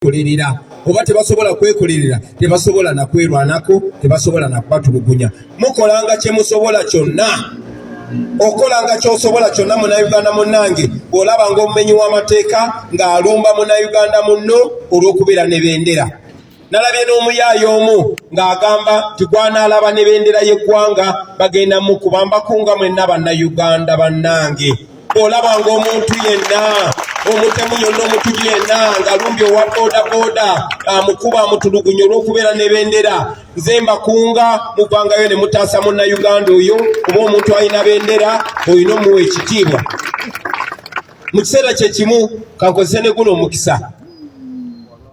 Kwekolerera oba tebasobola kwekolerera, tebasobola nakwerwanako, tebasobola nakubatulugunya. Mukolanga kyemusobola kyonna, okolanga kyosobola kyonna. Munnayuganda munnange, bw'olaba ng'omumenyi w'amateeka ng'alumba munnayuganda munno olw'okubeera ne bendera, nalabye n'omuyaayo omu ng'agamba nti gwanaalaba ne bendera y'eggwanga bagenda mukuba. Mbakunga mwenna bannayuganda bannange, bw'olaba ng'omuntu yenna, omutemu yonna, omutuju yenna ng'alumbye owa boodabooda, amukuba, amutulugunya olw'okubeera ne bendera, nze mbakunga muvangayo ne mutaasa munnayuganda oyo, kuba omuntu alina bendera olina omuwa ekitiibwa. Mu kiseera kye kimu, kankozese ne guno omukisa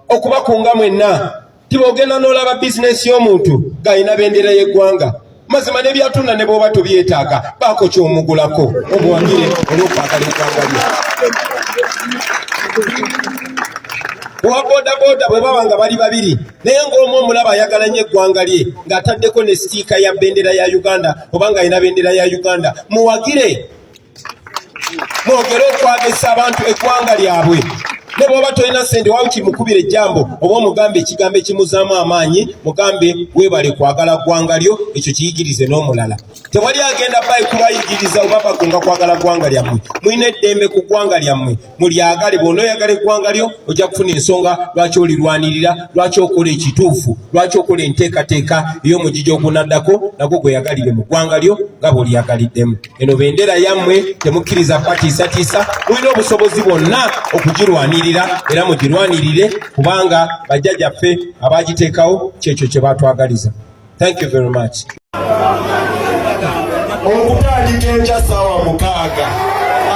okubakunga mwenna, tibogenda n'olaba bizinensi y'omuntu ng'alina bendera y'eggwanga, mazima n'ebyatunda ne bw'oba tobyetaaga, baako ky'omugulako omuwagire olw'okwagala eggwanga lye. Owa boodabooda bwe baba nga bali babiri, naye ng'omu omulaba ayagala nnyo eggwanga lye, ng'ataddeko ne sitiika ya bendera ya Uganda oba ng'alina bendera ya Uganda, muwagire, mwogere okwagesa abantu eggwanga lyabwe. Ne bw'oba tolina ssente, wawuki mukubira ejjambo oba omugambe ekigambo ekimuzaamu amaanyi, mugambe weebale kwagala ggwanga lyo. Ekyo kiyigirize n'omulala. Tewali agenda bayi kubayigiriza oba bakunga kwagala ggwanga lyammwe. Mulina eddembe ku ggwanga lyammwe, mulyagale. Bw'onooyagala eggwanga lyo, ojja kufuna ensonga lwaki olirwanirira, lwaki okola ekituufu, lwaki okola enteekateeka ey'omugigi ogunaddako nagwo gweyagalire mu ggwanga lyo nga bw'olyagaliddemu. Eno bendera yammwe, temukkiriza kukatiisatiisa. Mulina obusobozi bwonna okugirwanirira, era mugirwanirire, kubanga bajjajjaffe abagiteekawo kyekyo kye batwagaliza. Thank you very much. Okutandika enkya ssaawa 6,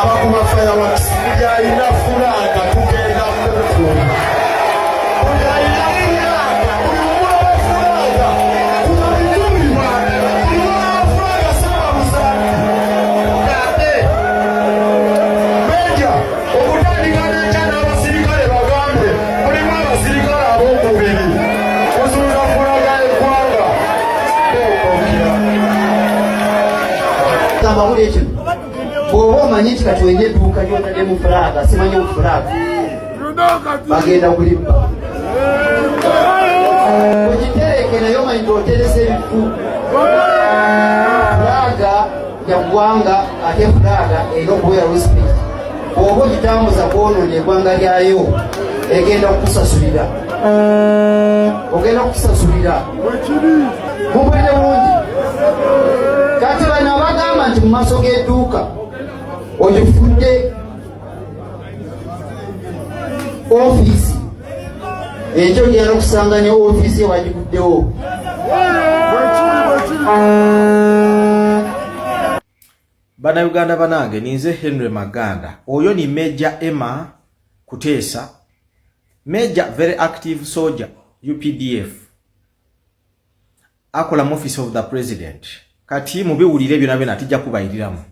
abakuba fireworks, buli alina flag tugenda kukuba. Buli alina flag, buli mumulaba flag, kuba bijulirwa, buli mulaba flag saababuza ate Major. Okutandika n'enkya, n'abasirikale bagambe, mulimu abasirikale ab'okubiri kuzuuza flag y'eggwanga. Amawulire kino, bw'oba omanyi nti kati olina edduuka lyotaddemu flag, simanyi flag bagenda kulibba, ogitereke, naye omanyi nti oteresa ebifu. Flag ya ggwanga, ate flag erina okubeera respect. Bw'oba ogitambuza kwonoona eggwanga lyayo, egenda kukusasulira, ogenda kukusasulira. Mumpulire bulungi. Kati bano abagamba nti mu maaso g'edduuka ogifudde ofiisi, ekyo ogenda okusanga ne ofiisi ewagiguddewo. Bannayuganda banange, ninze Henry Maganda. Oyo ni Major Emma Kuteesa, Major, very active soldier, UPDF, akola mu Office of the President. Kati mubiwulire byona byona, tijja kubayiriramu,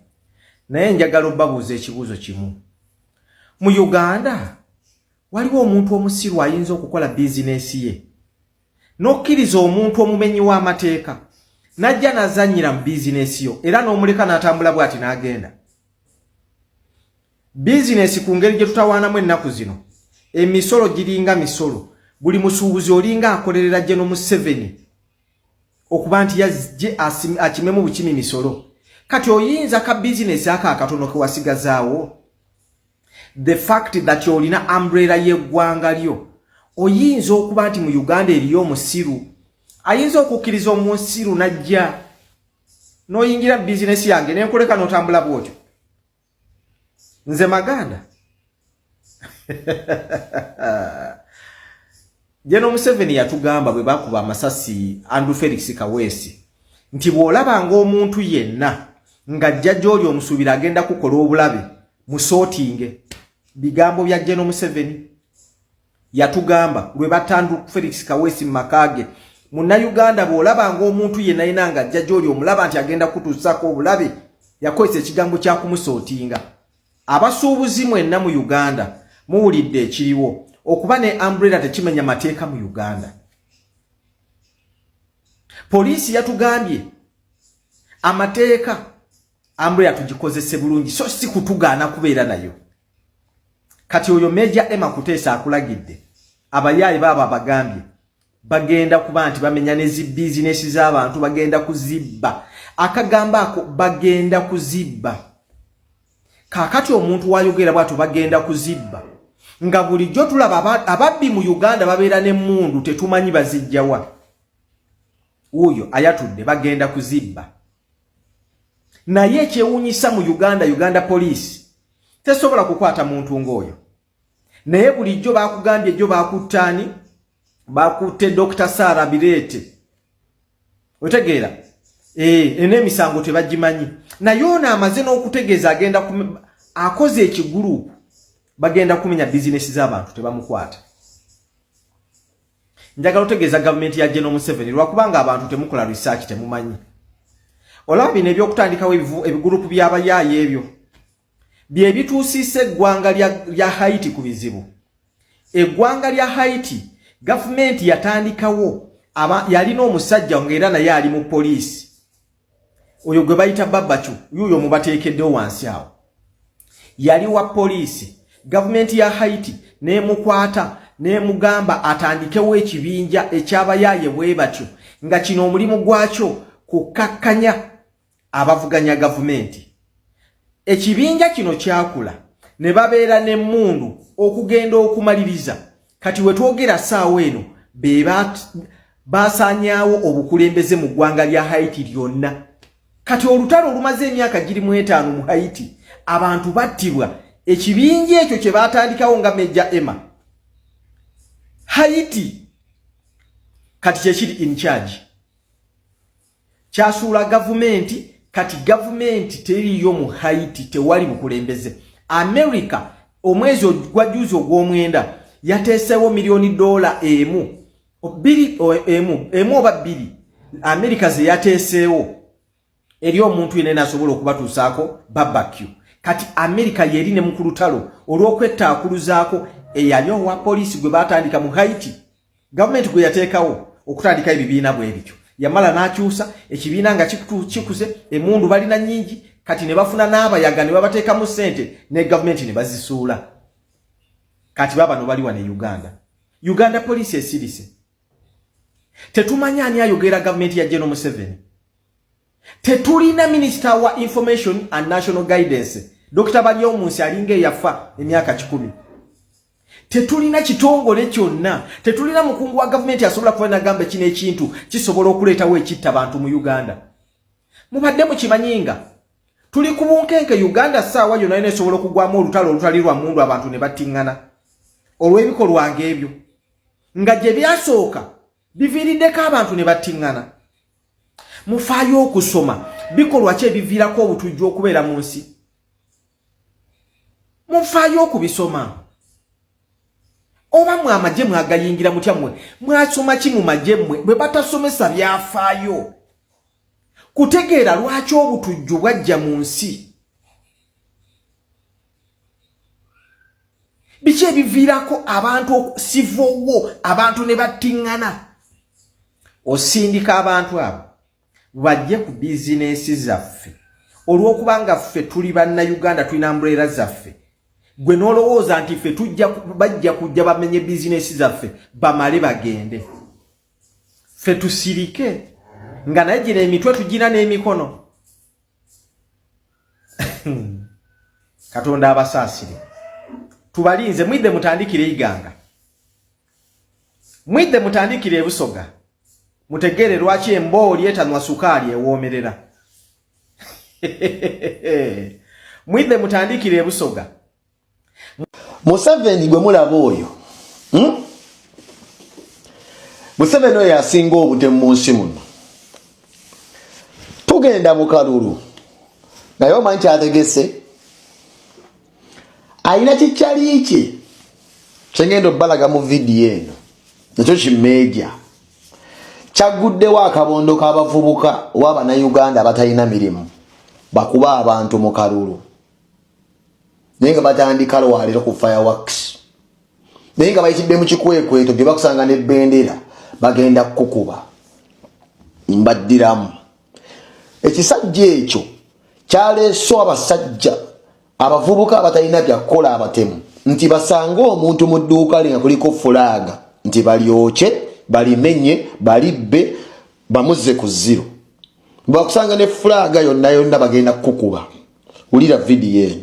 naye njagala obabuuza ekibuuzo kimu. Mu Uganda waliwo omuntu omusiru ayinza okukola bizinesi ye n'okkiriza omuntu omumenyi w'amateeka najja nazannyira mu bizinesi yo, era n'omuleka n'atambula bw'ati n'agenda? Bizinesi ku ngeri gye tutawaanamu ennaku zino, emisolo giringa misolo, buli musuubuzi olinga akolerera General Museveni okuba nti yazje akimemu bukimi misolo. Kati oyinza ka bizinesi ako akatono kewasigazaawo, the fact that olina umbrella y'eggwanga lyo, oyinza okuba nti mu Uganda eriyo omusiru ayinza okukkiriza omunsiru najja n'oyingira bizinesi yange nenkuleka n'otambula bwotyo? Nze Maganda, General Museveni yatugamba bwe bakuba amasasi Andrew Felix Kaweesi nti bw'olabanga omuntu yenna ng'ajja gy'oli omusuubira agenda kukola obulabe, musootinge. Bigambo bya General Museveni. Yatugamba lwe batta Andrew Felix Kaweesi mu maka ge, munnayuganda, bw'olabanga omuntu yenna yina ng'ajja gy'oli omulaba nti agenda kutuusako obulabe, yakozesa ekigambo kya kumusootinga. Abasuubuzi mwenna mu Uganda muwulidde ekiriwo. Okuba ne umbrella tekimenya mateeka mu Uganda. Poliisi yatugambye amateeka, umbrella tugikozese bulungi, so si kutugaana kubeera nayo. Kati oyo Major Emma Kuteesa akulagidde. Abayaayi baabo abagambye bagenda kuba nti bamenya ne zi bizinesi z'abantu, bagenda kuzibba. Akagambo ako bagenda kuzibba. Kaakati omuntu wayogera bwatyo bagenda kuzibba, nga bulijjo tulaba ababbi mu Uganda babeera n'emmundu, tetumanyi bazijjawa. Wuuyo ayatudde bagenda kuzibba. Naye ekyewuunyisa mu Uganda, Uganda poliisi tesobola kukwata muntu ng'oyo. Naye bulijjo bakugambye jjo bakuttaani, bakutte Dr Sara Bireete, otegeera? N'emisango tebagimanyi. Naye ono amaze n'okutegeeza agenda akoze ekigulupu, bagenda kumenya bizinesi z'abantu, tebamukwata. Njagala otegeeza gavumenti ya General Museveni, lwakubanga abantu temukola research, temumanyi. Olaba bino ebyokutandikawo ebigurupu by'abayaayi, ebyo bye bituusiisa eggwanga lya Haiti ku bizibu. Eggwanga lya Haiti gavumenti yatandikawo, yalina omusajja ng'era naye ali mu poliisi, oyo gwe bayita Babacu, yuuyo mubateekeddewo wansi awo, yali wa poliisi. Gavumenti ya Haiti n'emukwata n'emugamba atandikewo ekibinja ekyabayaaye bwe batyo, nga kino omulimu gwakyo kukkakkanya abavuganya gavumenti. Ekibinja kino kyakula ne babeera n'emmundu okugenda okumaliriza. Kati we twogera ssaawa eno be basaanyaawo obukulembeze mu ggwanga lya Haiti lyonna. Kati olutalo olumaze emyaka giri mu 5 mu Haiti, abantu battibwa ekibinja ekyo kye baatandikawo nga Major Emma. Haiti kati kyekiri in charge, kyasuula gavumenti. Kati gavumenti teriyo mu Haiti, tewali bukulembeze. America omwezi gwa juzi ogw'omwenda yateeseewo miliyoni dola 1, 2, 1, 1 oba 2 America ze yateeseewo eri omuntu yenna asobola okubatuusaako babacue. Kati America yeri ne mukulutalo olw'okwettaakuluzaako eyali owa poliisi gwe baatandika mu Haiti, gavumenti gwe yateekawo okutandika ebibiina bwe bityo. Yamala n'akyusa ekibiina nga kikuze, emundu balina nnyingi, kati ne bafuna n'abayaga ne babateekamu ssente ne gavumenti ne bazisuula. Kati babano bali wano e Uganda. Uganda poliisi esirise, tetumanyi ani ayogera gavumenti ya General Museveni. Tetulina minister wa information and national guidance, Dr Baryomunsi alinga eyafa emyaka 100. Tetulina kitongole kyonna, tetulina mukungu wa gavumenti asobola kuba nagamba kino ekintu kisobola okuleetawo ekitta bantu mu Uganda. Mubadde mukimanyi nga tuli ku bunkenke? Uganda ssaawa yonna yona esobola okugwamu olutalo olutali lwa mundu, abantu ne battiŋŋana olw'ebikolwa ng'ebyo nga gye byasooka biviiriddeko abantu ne battiŋŋana. Mufaayo okusoma bikolwa ki ebiviirako obutujju okubeera mu nsi? Mufaayo okubisoma? Oba mwe amagye mwagayingira mutya? Mmwe mwasoma ki mu magye mmwe bwe batasomesa byafaayo kutegeera lwaki obutujju bwajja mu nsi? Biki ebiviirako abantu sivowo, abantu ne battiŋŋana? Osindika abantu abo bajje ku bizinensi zaffe olw'okubanga ffe tuli Bannayuganda, tulina umbrella zaffe. Gwe n'olowooza nti ffe tujja bajja kujja bamenye bizinensi zaffe bamale bagende, ffe tusirike, nga naye gino emitwe tugina n'emikono. Katonda abasaasire. Tubalinze, mwidde mutandikire Iganga, mwidde mutandikire Ebusoga, mutegeere lwaki embooli etanwa sukaali ewoomerera. Mwidde mutandikire Ebusoga. Museveni gwe mulaba oyo, Museveni oyo asinga obutemu mu nsi muno. Tugenda mu kalulu, naye omanyi kyategese? Alina kikyali kye kyengenda obbalaga mu vidiyo eno, nakyo kimeeja kyagguddewo akabondo k'abavubuka oba Abannayuganda abatalina mirimu bakuba abantu mu kalulu, naye nga batandika lwaleero ku fireworks, naye nga bayitidde mu kikwekweto gye bakusanga n'ebendera bagenda kukukuba. Mbaddiramu, ekisajja ekyo kyaleese abasajja abavubuka abatalina byakukola, abatemu. nti basange omuntu mu dduuka lye nga kuliko fulaaga nti balyokye balimenye balibbe bamuzze ku zero bwakusanga ne fulaaga yonna yonna bagenda kukukuba wulira vidiyo eno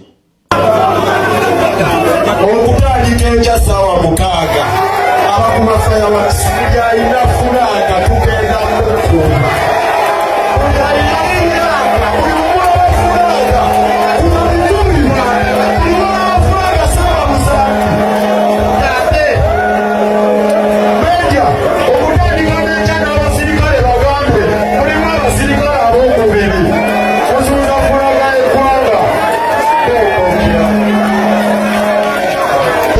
Okutandika enkya ssaawa 6 abakuba fireworks buli alina fulaaga tugenda kukuba. Buli alina fulaaga, buli mulaba fulaaga, kuba bitulira, buli mulaba fulaaga ssaawa 7. Ate meja okutandika n'enkya n'abasirikale bagambe mulimu abasirikale ab'okubiri kuzuuza fulaaga y'eggwanga.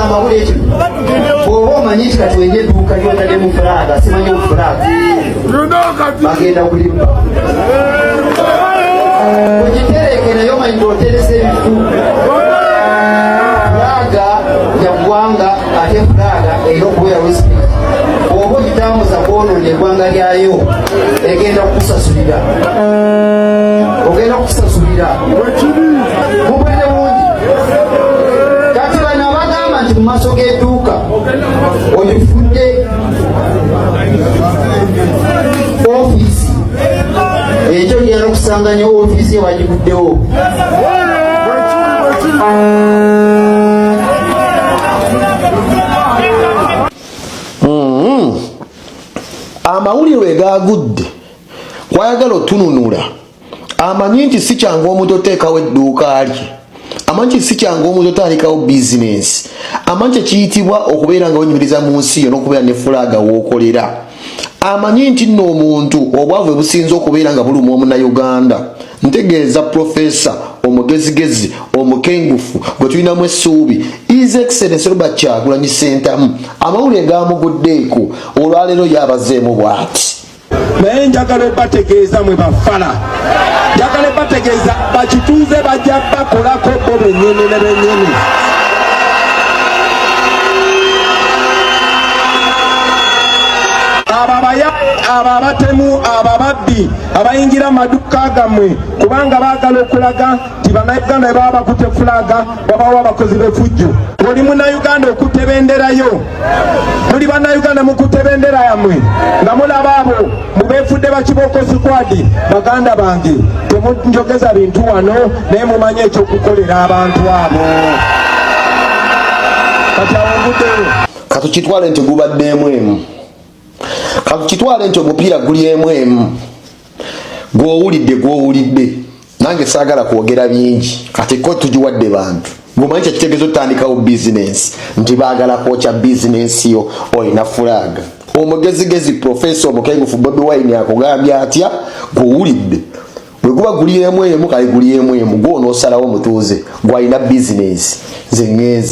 Amawulire kino bw'oba omanyi nti kati wenja edduuka lyotaddemu fulaaga simanyi fulaaga bagenda kulimba ogitereke naye omanyi nti oteresa ebifu. Fulaaga ya ggwanga ate fulaaga erina okubeera respect. Bw'oba ogitambuza kwonoona eggwanga lyayo egenda kukusasulira, ogenda kukusasulira. Mupulire bulungi. Kati bano abagamba nti mu maaso g'edduuka ogifudde ofiisi, ekyo genda okusanga ne ofiisi ye bagiguddewo. Amawulire wegagudde kwayagala otununula amanyi nti si kyangu omuntu oteekawo edduuka lye, amanyi nti si kyangu omuntu otandikawo bizinensi, amanyi kyekiyitibwa okubeera nga wenyumiriza mu nsi yo n'okubeera ne fulaaga w'okolera, amanyi nti nno omuntu obwavu businze okubeera nga buluma omunnayuganda. Ntegeeza profesa omugezigezi omukengufu gwe tulinamu essuubi, His Excellence Robert Kyagulanyi Ssentamu. Amawulire gamuguddeeko olwaleero yabazeemu bw'ati. Naye njagala obategeeza mwe bafala, njagala obategeeza bakituuze bajja bakolako bo bennyini ne bennyini. Abo abayaye, abo abatemu, abo ababbi abayingira amaduuka gammwe kubanga baagala okulaga nti bannayuganda bwe baba bakutte fulaaga babawo abakozi b'effujjo. Oli munnayuganda okutte benderayo, muli bannayuganda mukutte bendera yammwe nga mulaba abo mubeefudde bakibooko sikwadi. Baganda bange, temunjogeza bintu wano, naye mumanye ekyokukolera abantu abo. Kati awo nguddeyo. Katukitwale nti gubadde emu emu, katukitwale nti omupiira guli emu emu. Gwowulidde gwowulidde, nange saagala kwogera bingi. Kati ko tugiwadde bantu gomanyi kyekitegeeza otandikawo bizinensi nti baagala kwokya bizinensi yo olina fulaaga. Omugezigezi profesa omukengufu Bobi Wine akugambye atya? Gwowulidde, bwe guba guli emu emu, kale guli emu emu, gwonoosalawo omutuuze gwalina bizinensi. Nze ŋŋenze.